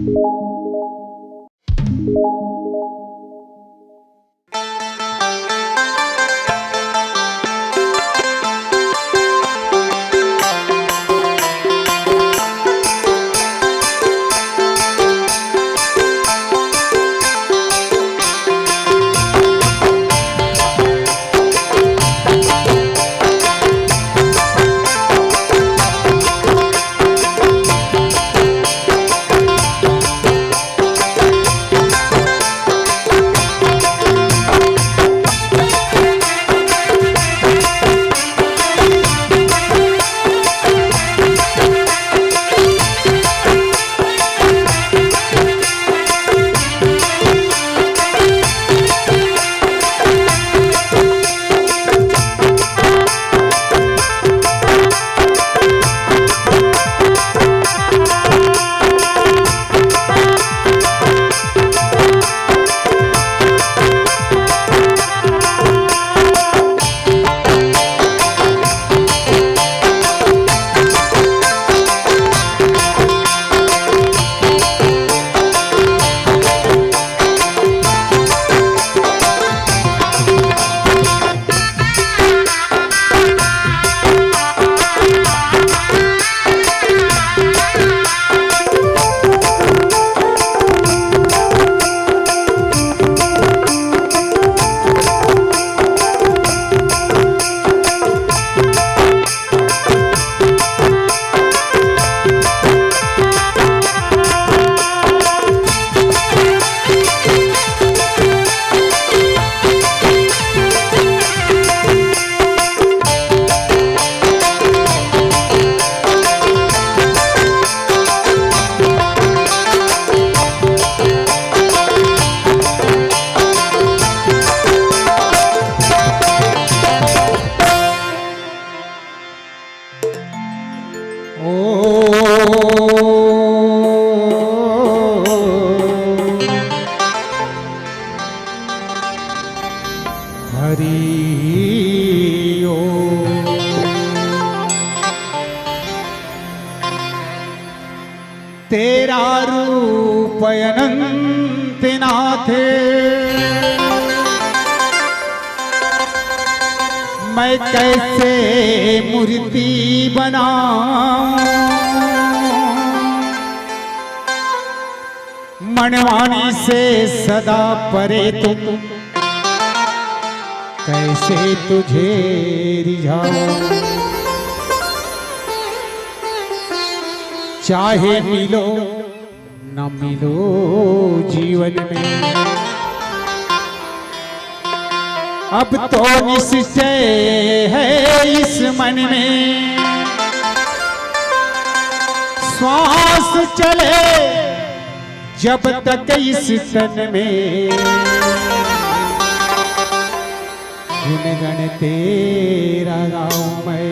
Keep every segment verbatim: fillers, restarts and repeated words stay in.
ओ हरि ओ। तेरा रूप अनंत नाथ, मैं कैसे मूर्ति बनाऊं। मनवाणी से सदा परे तुम, कैसे तुझे रिझाऊं। चाहे मिलो न मिलो जीवन में, अब तो निश्चय है इस मन में। श्वास चले जब तक इस तन में, गुणगण तेरा गाऊं मैं।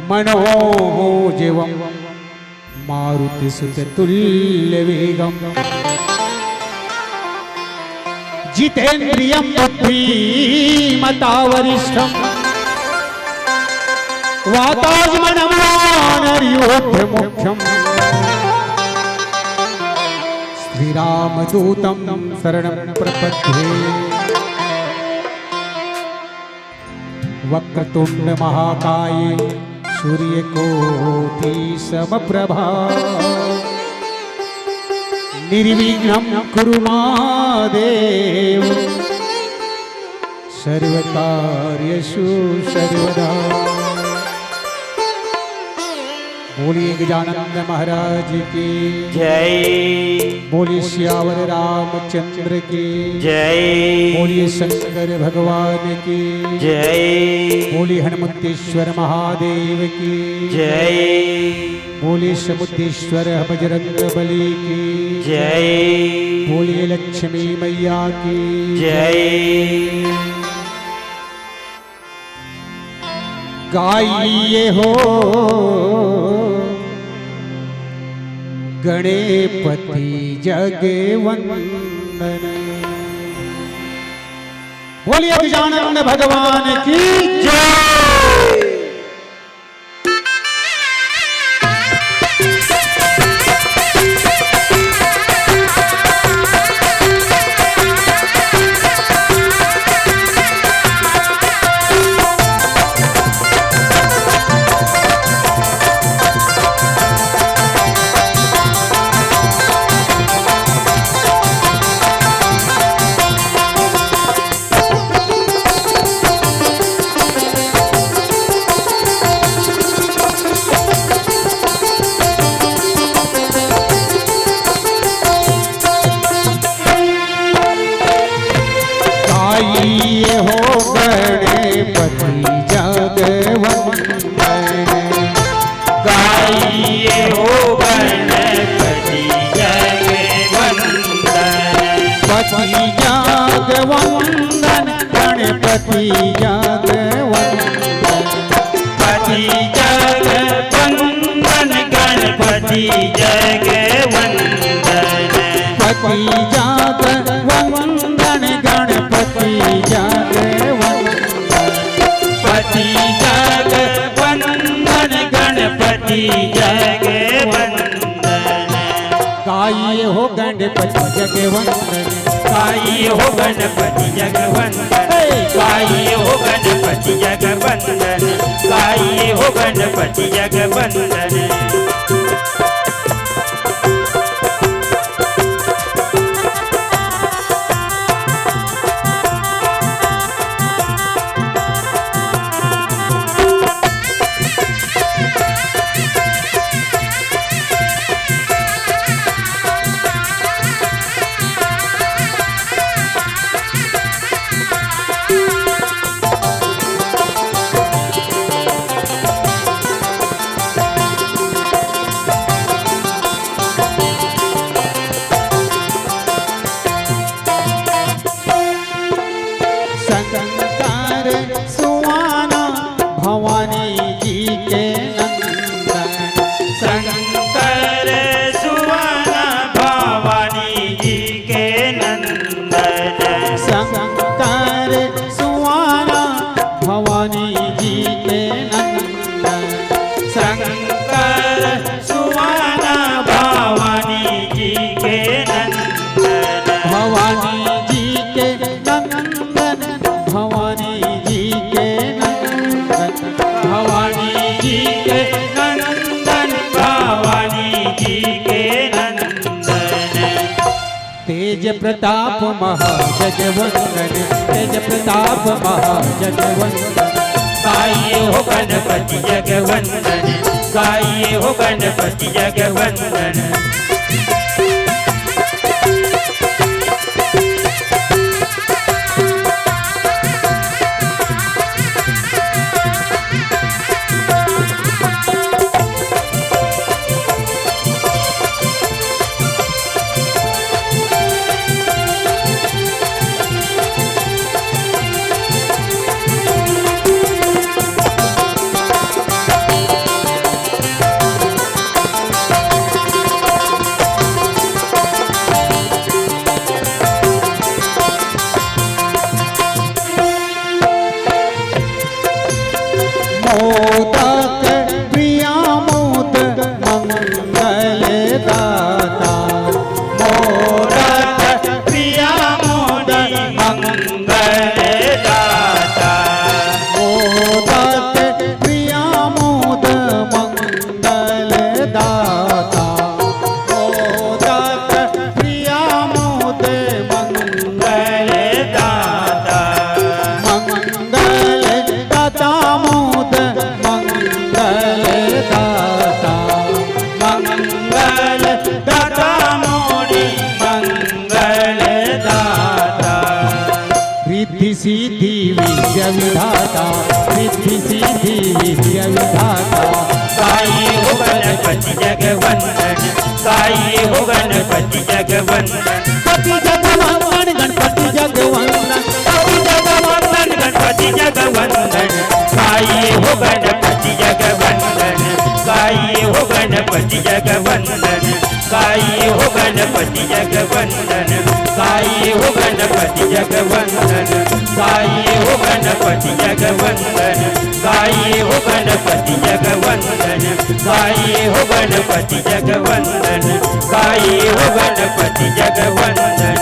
मनोजवं मारुतिसुततुल्यवेगं, जितेंद्रियं बुद्धिमता वरिष्ठं, वातात्मनं वानरयूथमुख्यं, श्रीरामदूतं शरणं प्रपद्ये। वक्रतुंड महाकाय सूर्यकोटि समप्रभा, निर्विघ्नं कुरु मा देव सर्वकार्येषु सर्वदा। बोलिए गजानंद महाराज की जय। बोलिए सियावर रामचंद्र की जय। बोलिए शंकर भगवान की जय। बोलिए हनुमंतेश्वर महादेव की जय। बोलिए समुद्रेश्वर बजरंग बली की जय। बोलिए लक्ष्मी मैया की जय। गाइए हो गणपति जगवंदन। बोलिए गजानंद भगवान की जय। वंदन गणपति जग वंदन। पति जग वंदन गणपति जग वंदन। पति जग वंदन गणपति जग वंदन। पति जग वंदन गणपति जग वंदन। गाइए हो गणपति जग वंदन। गाइए हो गणपति जग वंदन। हे! गाइए हो गणपति जग वंदन। गाइए हो गणपति जग वंदन। शंकर सुहाना भवानी जी के नंदन। शंकर सुहाना भवानी जी के नंदन। शंकर सुहाना भवानी जी के नंदन। शंकर सुहाना भवानी जी के नंदन। भवानी जी के नंदन। भवानी जी के नंदन। भवानी जी के नंदन। भवानी जी के नंदन। तेज प्रताप महा जग वंदन। तेज प्रताप महा जग वंदन। गाइए हो गणपति जग वंदन। गाइए हो गणपति जग वंदन। मोदक प्रिया मोद मंगल दाता। मोदक प्रिया मोद मंगल दाता। मोदक प्रिया मोद मंगल दाता। मोदक प्रिया मोद मंगल दाता। मंगल दाता मोद मंगल दाता। मंगल दाता मोरी मंगल दाता। रिद्धि सिद्धि विद्या विधाता। रिद्धि सिद्धि विद्या विधाता। गाइए हो गणपति जग वंदन। गाइए हो गणपति जग वंदन। पति जग वंदन गणपति जग वंदन। पति जग वंदन गणपति जग वंदन। गाइए हो गणपति जग वंदन। गाइए हो गणपति जग वंदन। गाइए हो गणपति जग वंदन। गाइए हो गणपति जग वंदन। गाइए हो गणपति जग वंदन। गाइए हो गणपति जग वंदन। गाइए हो गणपति जग वंदन। गाइए हो गणपति जग वंदन।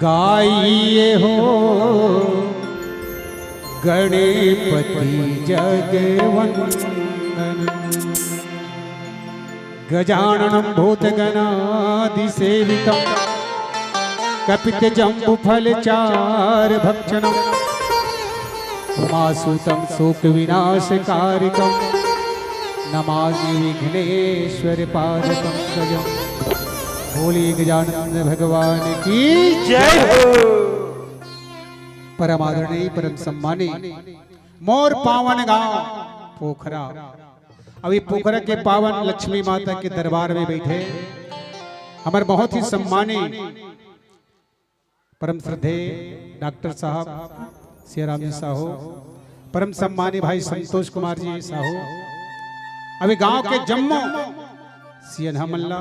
गाइए हो गणपति जग वंदन। गजाननं भूतगणादिसेवितं कपितजम्बूफलचारुभक्षणं उमासुतं शोकविनाशकारिकं नमामि विघ्नेश्वर पाद पंकजम। बोलिए गजानन भगवान की जय हो। परम आदरणीय, परम सम्मानी मोर पावन गांव पोखरा। अभी पोखरा के पावन लक्ष्मी माता के दरबार में बैठे हमर बहुत ही सम्मानी परम श्रद्धेय डॉक्टर साहब सियाराम जी साहू, परम सम्मानी भाई संतोष कुमार जी साहू, अभी गांव के जम्मो सियनहा मन ला,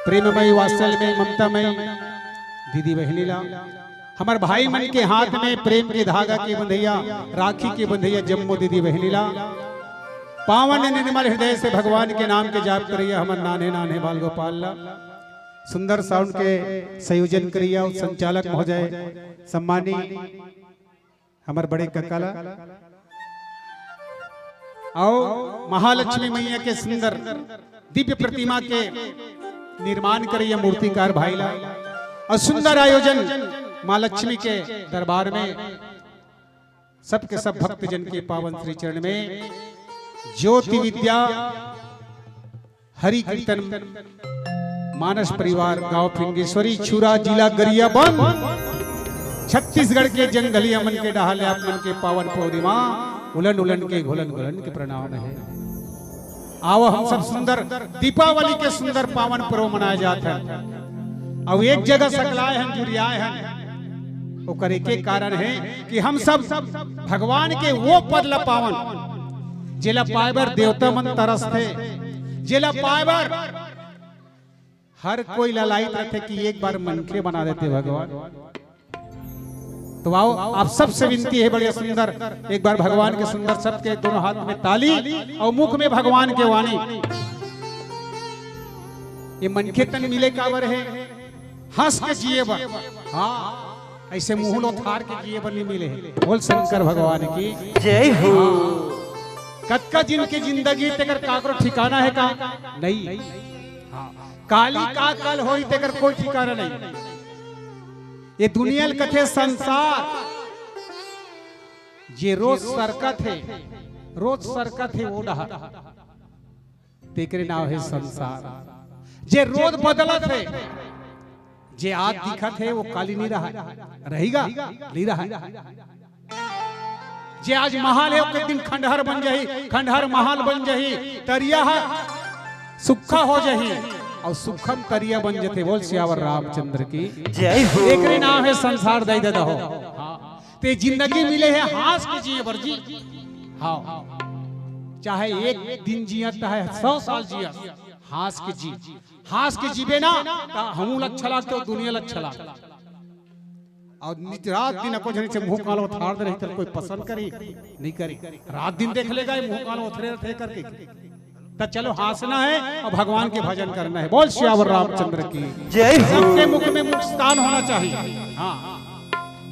प्रेममय, वात्सल्यमय, ममतामय दीदी बहिनी ला, हमर भाई मन के हाथ में प्रेम के धागा के बंधैया, राखी के बंधैया जम्मो दीदी बहिनी ला, पावन निर्मल हृदय से भगवान के नाम के जाप करैया हमर नान्हे नान्हे बाल गोपाल ला, सुंदर साउंड के संयोजन करैया अउ संचालक महोदय सम्मानी हमर बड़े कका ला, अउ महालक्ष्मी मैया के सुंदर दिव्य प्रतिमा के निर्माण करैया मूर्तिकार भाई ला, अउ सुंदर आयोजन माँ लक्ष्मी के दरबार में सबके सब भक्तजन के पावन श्री चरण में ज्योति विद्या हरि कीर्तन मानस परिवार गांव फिंगेश्वरी छुरा जिला गरियाबंद छत्तीसगढ़ के जंगलिया मन के डहाले आप मन के पावन पौरिमा उलन उलन के घुलन घुलन के प्रणाम हे। आओ हम सब सुंदर दीपावली के सुंदर पावन पर्व मनाए जात हे। अउ एक जगह सकलाए हन, जुरियाए हन, ओकर एक एक कारण हे कि हम सब भगवान के वो पद ला पावन, जेला पाए बर देवता मन तरसथे, जेला पाए बर हर कोई ललायत रथे कि एक बार मनखे बना देते भगवान। तो आओ, आप सबसे विनती हे, बढ़िया सुंदर, एक बार भगवान के सुंदर सबके दोनों हाथ में ताली अउ मुख में भगवान के वाणी। ये मनखे तन मिले काबर हे? हंस के जिए बर। हाँ, ऐसे मुंह लोथार के जिए बर नहीं मिले हे। बोल शंकर भगवान की। जय हो। कतका जिन के जिंदगी तेकर काकरो ठिकाना हे का? नहीं। हाँ। काली का कल होई तेकर कोई ठिकाना नहीं। ये दुनिया ल कथे संसार, जे रोज सरकत हे, रोज सरकत हे वो डहर, तेकरे नाव हे संसार। जे रोज बदलत हे, जे आज दिखत हे वो काली नहीं रहा, रहेगा नहीं रहा। जे आज महाल हे, ओकर दिन खंडहर बन जाही, खंडहर महाल बन जाही, तरिया ह सुक्खा हो जाही, अउ सुक्खा म तरिया बन जथे। बोल सियावर रामचंद्र की। जय हो। एकरे नाम हे संसार दाई ददा हो। हाँ। ते जिंदगी मिले हे हाँस के जिए बर जी। हाँ। चाहे एक दिन जियस, चाहे सौ साल जियस, हाँस के जी। हाँस के जीबे ना, त हमू ल अच्छा लागथे अउ दुनिया ल अच्छा लागथे। अउ नित रात दिन एको झन से मुंह काला ओथार दे रही, त कोई पसंद करी? नहीं करी। रात दिन देख लेगा, ये मुंह काला ओथरे रथे करके। त चलो हाँसना हे अउ भगवान के भजन करना हे। बोल सियावर रामचंद्र की। जय हो। सबके मुख में मुस्कान होना चाहिए। हाँ,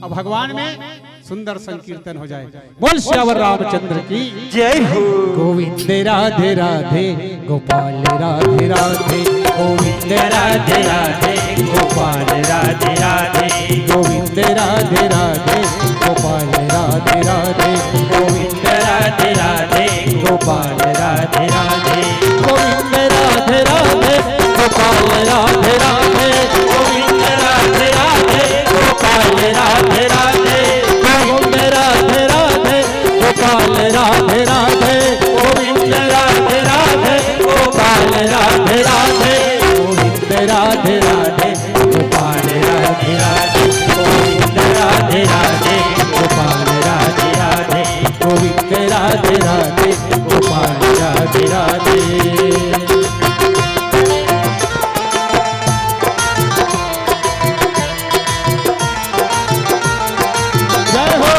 अउ भगवान में सुंदर संकीर्तन हो जाए। बोल सियावर रामचंद्र की। जय हो। गोविंद राधे राधे, गोपाल राधे राधे। गोविंद राधे राधे, गोपाल राधे राधे। गोविंद राधे राधे, गोपाल राधे राधे। गोविंद राधे राधे, गोपाल राधे राधे। गोविंद राधे राधे, गोपाल राधे राधे। गोविंद राधे राधे, गोपाल राधे राधे। गोविंद राधे राधे, गोपाल राधे राधे। गोविंद राधे राधे, गोपाल राधे राधे। गोविंद राधे राधे, गोपाल राधे राधे। गोविंद राधे राधे, गोपाल राधे राधे। गोविंद राधे राधे, गोपाल राधे राधे। जय हो।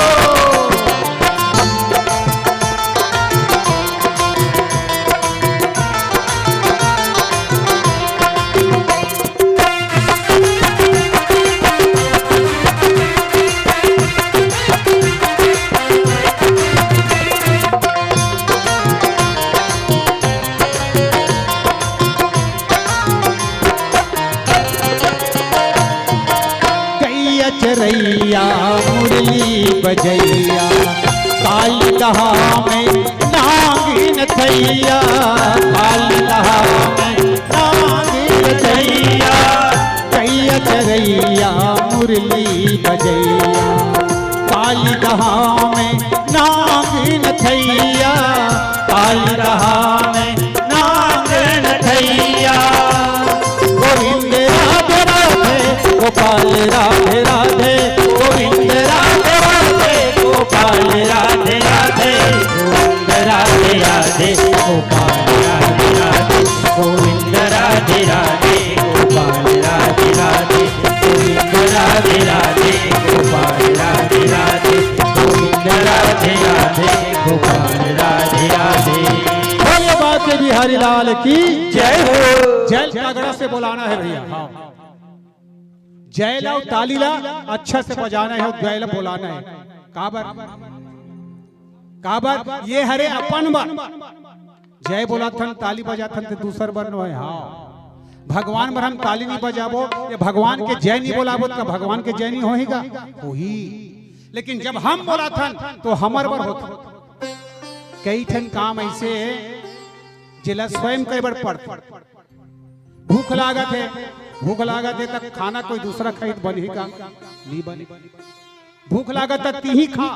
गैया चरैया मुरली बजैया, काली कहा में नागिन थैया। काली कहा में नागिन थैया, गैया चरैया मुरली बजैया, काली कहा में नागिन थैया। काली कहा में नागिन थैया। गोविंद राधे राधे, गोपाल राधे राधे, गोविंद राधे राधे, गोपाल राधे राधे, गोविंद राधे राधे, गोपाल राधे राधे, गोविंद राधे राधे, गोपाल राधे राधे, गोविंद राधे राधे, गोपाल राधे राधे, गोविंद राधे राधे, गोपाल राधे राधे। बोलिए बांके बिहारी लाल की जय हो। जय। पगड़ा से बोलाना है भैया। हाँ। जय ला अउ ताली ला अच्छा से बजाना हे, जय ला बोलाना हे। काबर? काबर? ये हरे अपन बर। जय बोलाथन, ताली बजाथन, ते दूसर बर नोहे। हाँ, भगवान बर हम ताली नहीं बजाबो, ये भगवान के जय नहीं बोलाबो, त भगवान के जय नहीं होही का? होही। लेकिन जब हम बोलाथन, तो हमर बर होथे। कई ठन काम ऐसे हे, जेला स्वयं करे बर पड़थे। भूख लागत हे, भूख लागत हे, त खाना कोई दूसरा खाही त बनही का? नहीं बने। भूख लागत हे, तिही खा।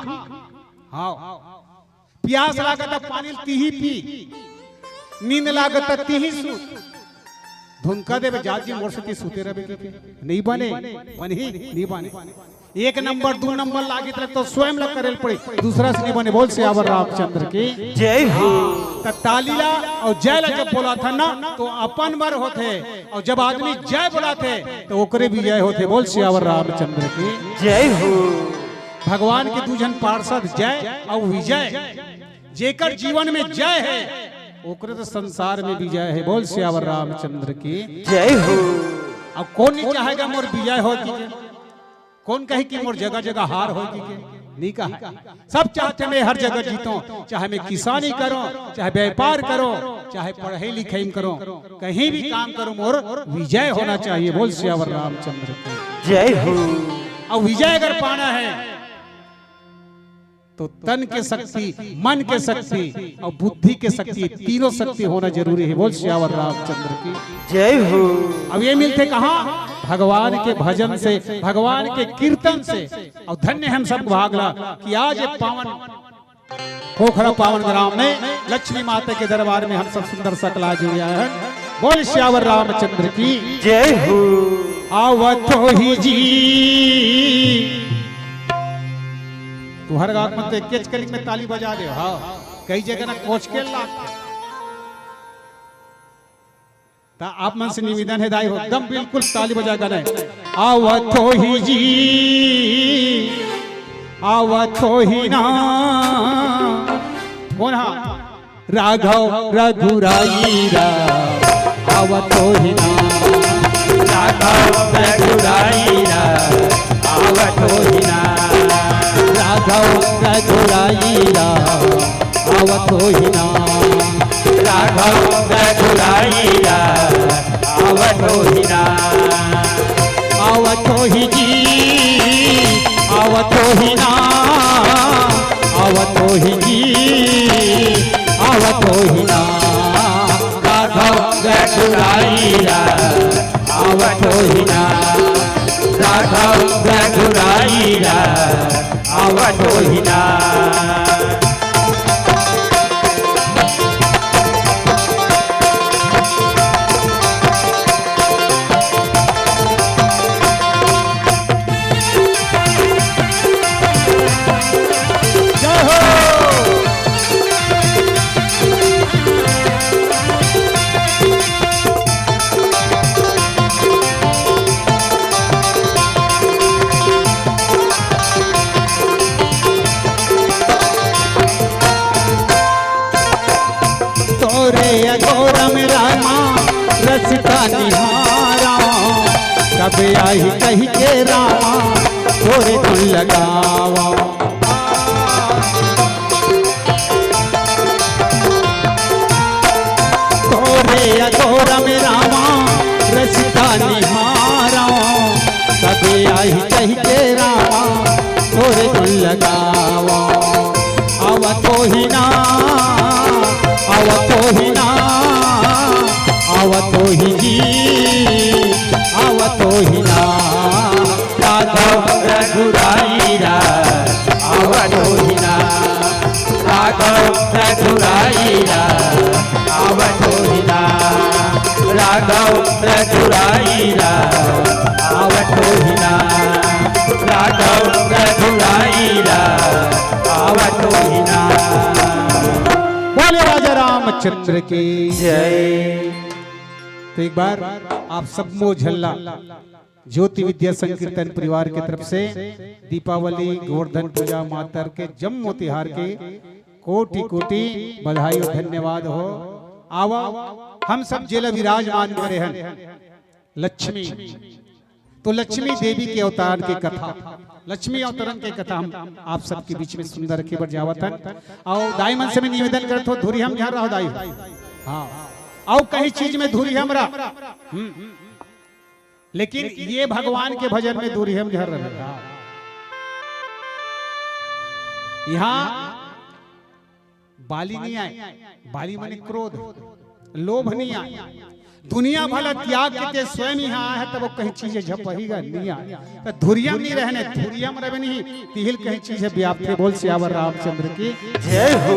हाँ। प्यास लागत हे, पानी ल तिही पी। नींद लागत हे, तिही सूत। धुनका देबे, जात जी मोर सेती सूते रहबे के, के। नहीं बने, बनही, नहीं बने। एक नंबर, दू नंबर लागित लग तो स्वयं ला करे ल पड़ी, दूसरा से नहीं बने। बोल सियावर रामचंद्र की जय हो। त ताली ला अउ जय ला जब बोलाथन ना, तो अपन बर होथे, अउ जब आदमी जय बोलाथे, तो ओकरे विजय होथे। बोल सियावर रामचंद्र की जय हो। भगवान के दू झन पार्षद जय अउ विजय, जेकर जीवन में जय हे, ओकरे तो संसार में विजय हे। बोल सियावर रामचंद्र की जय हो। अब कोन नहीं चाहेगा मोर विजय हो कि के? कोन कही कि मोर जगह जगह हार हो कि के? नहीं कहा। सब चाहथे मैं हर जगह जीतों, चाहे मैं किसानी करूं, चाहे व्यापार करूं, चाहे पढ़ाई लिखाई में करूं, कहीं भी काम करूं, मोर विजय होना चाहिए। बोल सियावर रामचंद्र की जय हो। अब विजय अगर पाना हे, तो तन के शक्ति, मन के शक्ति अउ बुद्धि के शक्ति, ये तीनों शक्ति होना जरूरी हे। बोल सियावर रामचंद्र की जय हो। अब ये मिलथे कहाँ? भगवान के भजन से, भगवान के कीर्तन से। अउ धन्य हम सब भाग ला कि आज ये पावन पोखरा पावन ग्राम में लक्ष्मी माता के दरबार में हम सब सुंदर सकला जुड़े आए हन। बोल सियावर रामचंद्र की जय हो। आवत होही जी। तुहर गाँव में तो एकेच कलिक में ताली बजा दे, हाँ, कई जगह ना कोचके ला। त आप मन से निवेदन हे दाई हो, एकदम बिल्कुल ताली बजा गाना हे। आवत होही जी, आवत होही ना। कोन हा? राघव रघुराई रा, आवत होही ना। राघव रघुराई रा, आवत होही ना। राघव रघुराई रा, आवत होही ना। राघव रघुराई रा, आवत होही ना। आवत होही जी, आवत होही ना। आवत होही जी, आवत होही ना। राघव रघुराई रा, आवत होही ना। राघव रघुराई रा, आवत होही ना। जय हो। तोरे अगोरा में रामा रसिका निहारा, कब आही कहि के रामा तोरे धुन लगावा। तोरे अगोरा में रामा रसिका निहारा, कब आही कहि के रामा तोरे धुन लगावा। आवत होही ना, आवत होही ना, आवत होही जी, आवत होही ना। राघव रघुराई रा, आवत होही ना। राघव रघुराई रा, आवत होही ना। राघव रघुराई रा, आवत होही बोले राजा रामचंद्र की जय। तो एक बार आप सब मोझल्ला ज्योति विद्या संकीर्तन परिवार की तरफ से दीपावली, गोवर्धन पूजा, मातर के जम्मो तिहार के कोटि कोटि बधाई और धन्यवाद हो। आवा, हम सब जेला विराजमान करे हन लक्ष्मी, तो लक्ष्मी देवी के अवतार के कथा, लक्ष्मी अवतरण के कथा हम आप सबके बीच में सुंदर रखे बर जावत हन। अउ दाई मन से मैं निवेदन करत हो, धुरिहा म झन रहो दाई। हाँ, अउ कहीं चीज में धुरिहा म रह, हम्म। लेकिन ये भगवान के भजन में धुरिहा म झन रहे। यहाँ बाली नहीं आए, बाली माने क्रोध, लोभ नहीं आए। दुनिया भला त्याग के ते स्वयं यहाँ आए है, तब वो कहीं चीजें झपही गा नहीं आए। तो धुरिहा म नहीं रहने, धुरिहा म रहे नहीं, तिहिल कहीं चीजें व्याप्त है। बोल सियावर रामचंद्र की। जय हो।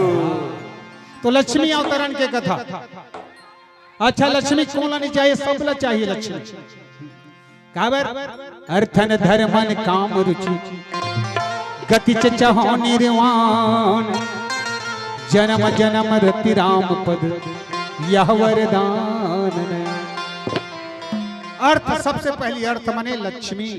तो लक्ष्मी अवतरण के कथा। अच्छा, लक्ष्मी कोन ला नहीं चाहिए? सब ला चाहिए लक्ष्मी। काबर? अर्थन धर्मन काम रुचि, गति च चहो निर्वाण, जन्म जन्म रति राम पद यह वरदान। अर्थ, सबसे पहली अर्थ माने लक्ष्मी।